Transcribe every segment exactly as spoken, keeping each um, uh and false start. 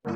Hey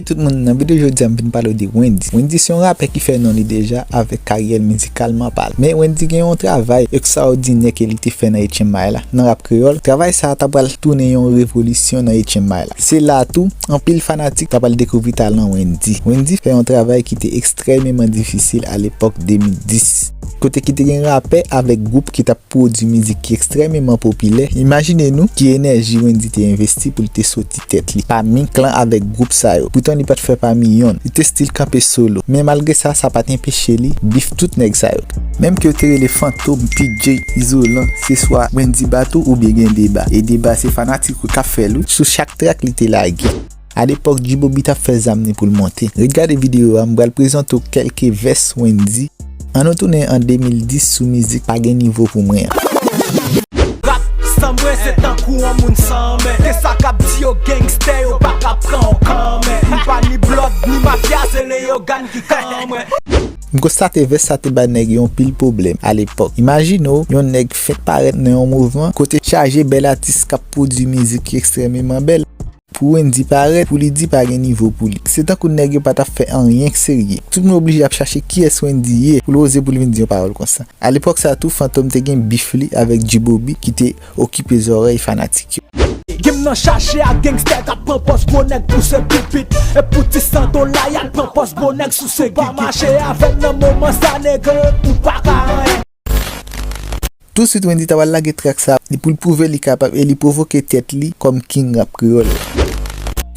tout moun, nan videyo jodi a m vin pale w de Wendyy. Wendyy se yon rapè ki fè non li deja avèk karyè l mizikalman palan. Men Wendyy gen yon travay ekstraòdinè ke li te fè nan H M I la, nan rap kreyòl. Travay sa a ta pral tounen yon revolisyon nan H M I la. Se la tou, anpil fanatik ta pral dekouvri talan Wendyy. Wendyy fè yon travay ki te ekstrèmeman difisil alepòk de mil dis, kote ki te gen rapè avèk gwoup ki t ap pwodui mizik ki ekstrèmeman popilè. Imajine nou ki enèji Wendyy te envesti pou l te soti tèt li pami klan avèk gwoup sa yo. Poutan li pa t fè pami yonn. Li te still kanpe solo. Men malgre sa, sa pa t enpeche li bif tout nèg sa yo. Menm ke yo te rele Fantom, P J, Izolan, se swa Wendyy bat ou oubyen gen deba. E deba se fanatik ou k ap fè l wi, sou chak track li te lage. Alepòk, G-Bobby t ap fè zam ni pou l monte. Ret gade videyo a, m pral prezante w kèlke vès Wendyy. Ann nou tounen an de mil dis sou mizik Pa Gen Nivo Pou Mwen an. Rap san mwen se tankou yon moun san men. Ke sa k ap di yo gangstè, yo pa ka pran w kanmenm. M pa ni blòd, ni mafya, se Leyogàn ki kan mwen. M konstate vès sa te bay nèg yo anpil pwoblèm alepòk. Imajine w, yon nèg fenk parèt nan yon mouvman kote chaje bèl atis k ap pwodui mizik ki ekstrèmeman bèl. Pou Wendyy parèt, pou li di pa gen nivo pou li. Se tankou nèg yo pa t ap fè anyen k serye. Tout moun oblije ap chache kiyès Wendyy ye pou l oze pou l vin di yon pawòl konsa. Alepòk sa tou, Fantom te gen bif li avèk G-Bobby ki te okipe zòrèy fanatik yo. Game nan chaje ak gangstè k ap pran pòz gwo nèg pouse pipit. E pou ti san dola y al pran pòz gwo nèg souse gigi. Pa mache avè m nan moman sa nèg ou pa ka anyen. Touswit Wendyy ta pral lage track sa li pou l pwouve li kapab e li pwovoke tèt li kòm king rap kreyòl.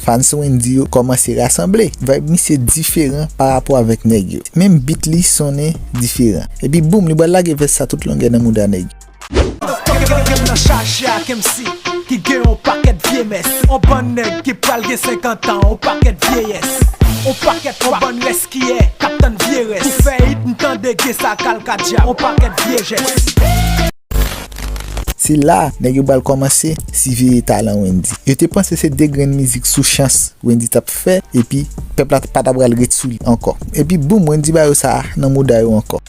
Fans Wendyy yo kòmanse rasanble. Vibe misye diferan pa rapò avèk nèg yo. Menm beat li sonnen diferan. Epi boum, li pral lage vès sa tout longè nan mouda nèg yo. Game nan chaje ak M C ki gen yon pakèt vye mès. On bann nèg ki pral gen senkant an, on pakèt vyeyès. On pakèt on bann rès kiyè k ap tann vye rès. Pou fè hit, m tande gen sa kalkadya, on pakèt vye jès. Se la, nèg yo pral kòmanse siveye talan Wendyy. Yo te panse se de grenn mizik sou chans Wendyy t ap fè, epi pèp la pa t ap pral ret sou li ankò. Epi boum, Wendyy ba yo sa nan mouda yo ankò.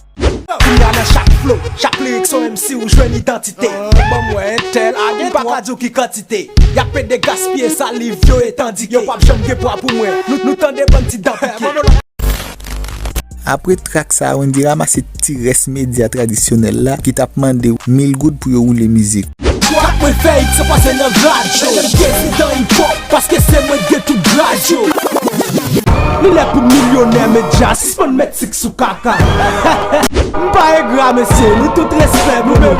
Kounye a nan chak flow, chak lirik se yon M C ou jwenn idantite. Ban m wè entèl a gen twa. M pa ka di w ki kantite. Y ap pede gaspiye saliv yo e tandike yo p ap janm gen pwa pou mwen. Nou, nou tande bann ti dan pike. Apre track sa, Wendyy ranmase ti rès medya tradisyonèl la ki t ap mande w mil goud pou yo woule mizik. Chak mwen fè hit se pase nan radyo. Mwen menm prezidan hip hop paske se mwen k gen tout grad yo. Li lè pou milyonè medya sispann met sik sou kaka. M pa engra mesye, nou tout respè pou nou.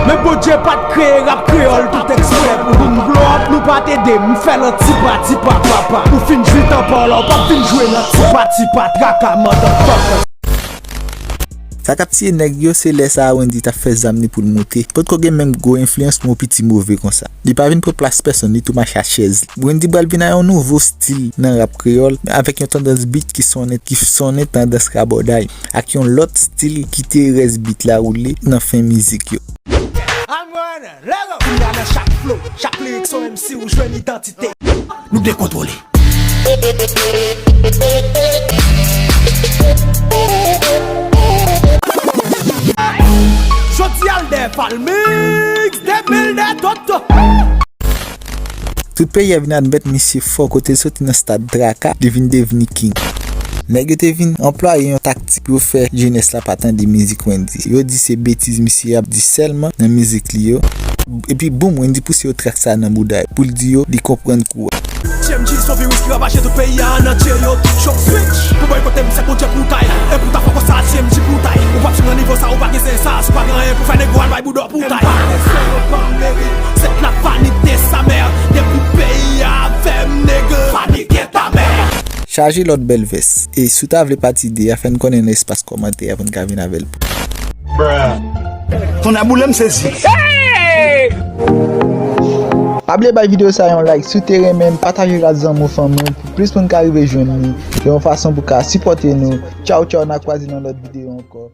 Men Bondye pa t kreye rap kreyòl tout eksprè pou nou. M blow up, nou pa t ede m, m fè l an tipa tipa papa. Ou fin jwi tan pa w la, ou p ap vin jwe nan tipa tipa traka motherfucker. Sa k ap tiye nèg yo se lè sa a Wendyy t ap fè zam ni pou l moute. Potko gen menm gwo enfliyans pou yon piti move konsa. Li pa vin pran plas pèsonn, li tou mache a chèz li. Wendyy pral vin a yon nouvo stil nan rap kreyòl, men avèk yon tandans beat ki sonnen, ki sonnen tandans rabòday, ak yon lòt stil ki te rès beat la woule nan fen mizik yo. Kounye a nan chak flow, chak lirik se yon M C ou jwenn idantite. Nou dekontwole. Jodi a l dèyè Falmix, de mil de Toto. Tout peyi a vin admèt misye fò kote l soti nan stad traka, li vin devni king. Nèg yo te vin anplwaye yon taktik pou yo fè jenès la pa tande mizik Wendyy. Yo di se betiz misye ap di sèlman nan mizik li yo. Epi boum, Wendyy pouse yo track sa nan bouda yo pou l di yo li konprann kou a. T M G se yon viris ki ravaje tout peyi a an antye, yo tout chòk switch. Pou bòykote m, se Bondye pou w tay. E pou ta fò konsa, T M G pou w tay. Ou p ap jwenn nan nivo sa, ou pa gen sen sa, si w pa gen anyen pou fè, negro al bay bouda w pou w tay. M pa gen sen, yo ban m merit. Se t la vanite sa mè. Depi peyi a avè m, nèg, vanite ta mè. Chaje lòt bèl vès. E si w ta vle pati de a, fè n konnen nan espas kòmantè a pou n ka vin avè l. Tonnè boule m sezi. Pa bliye bay videyo sa yon like si w te renmen l, pataje l ak zanmi w, fanmi w, pou plis moun ka rive jwenn li. Se yon fason pou ka sipòte nou. Tchaw, tchaw, n a kwaze nan lòt videyo ankò.